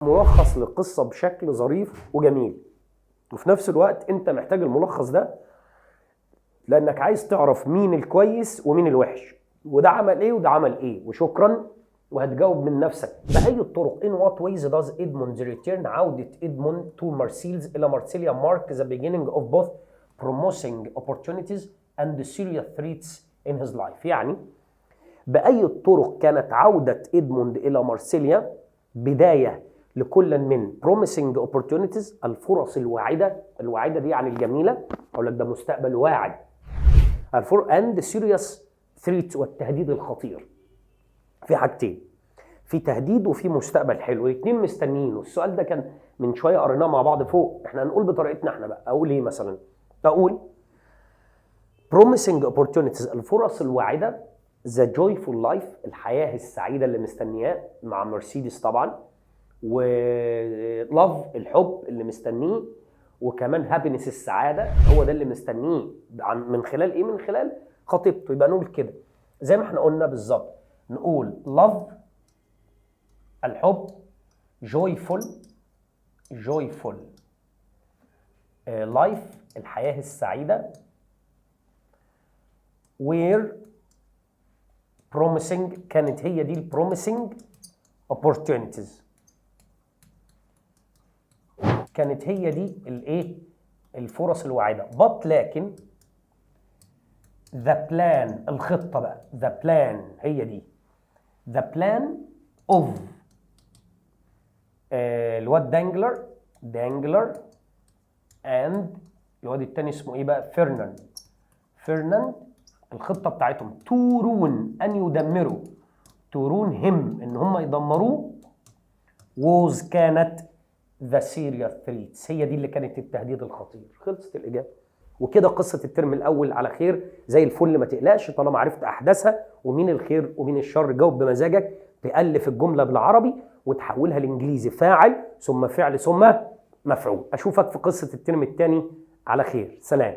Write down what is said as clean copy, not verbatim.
ملخص للقصة بشكل ظريف وجميل، وفي نفس الوقت انت محتاج الملخص ده لانك عايز تعرف مين الكويس ومين الوحش، وده عمل ايه وده عمل ايه. وشكرا، وهتجاوب من نفسك. بأي الطرق، in what ways does Edmund's return، عودة إدموند، to Marseilles، إلى مارسيليا، mark the beginning of both promising opportunities and serious threats in his life؟ يعني بأي الطرق كانت عودة إدموند إلى مارسيليا بداية لكل من promising opportunities، الفرص الواعدة، الواعدة دي يعني الجميلة، أقول لك ده مستقبل واعد، and serious threats، والتهديد الخطير؟ في حاجتين، في تهديد وفي مستقبل حلو، الاثنين مستنيين. والسؤال ده كان من شوية قريناه مع بعض فوق. احنا هنقول بطريقتنا احنا بقى. اقول ايه مثلا؟ اقول promising opportunities، الفرص الواعده، the joyful life، الحياة السعيدة اللي مستنياه مع مرسيدس طبعا، و love، الحب اللي مستنيه، وكمان happiness، السعاده، هو ده اللي مستنيه من خلال ايه؟ من خلال خطيبته. يبقى نقول كده زي ما احنا قلنا بالظبط، نقول love، الحب، joyful، joyful life، الحياة السعيدة، were promising، كانت هي دي ال promising opportunities، كانت هي دي الايه؟ الفرص الواعده. but، لكن، the plan، الخطة بقى، the plan هي دي، the plan of الواد دانجلر، دانجلر and الواد التاني اسمه ايه بقى؟ فرناند، فرناند. الخطة بتاعتهم to ruin، ان يدمروا، to ruin him، ان هم يدمروه، was، كانت، the serious threats، هي دي اللي كانت التهديد الخطير. خلصت الاجابه. وكده قصة الترم الاول على خير زي الفل. ما تقلقش طالما عرفت احداثها ومين الخير ومين الشر. جاوب بمزاجك، تالف الجملة بالعربي وتحولها لانجليزي، فاعل ثم فعل ثم مفعول. اشوفك في قصة الترم الثاني على خير. سلام.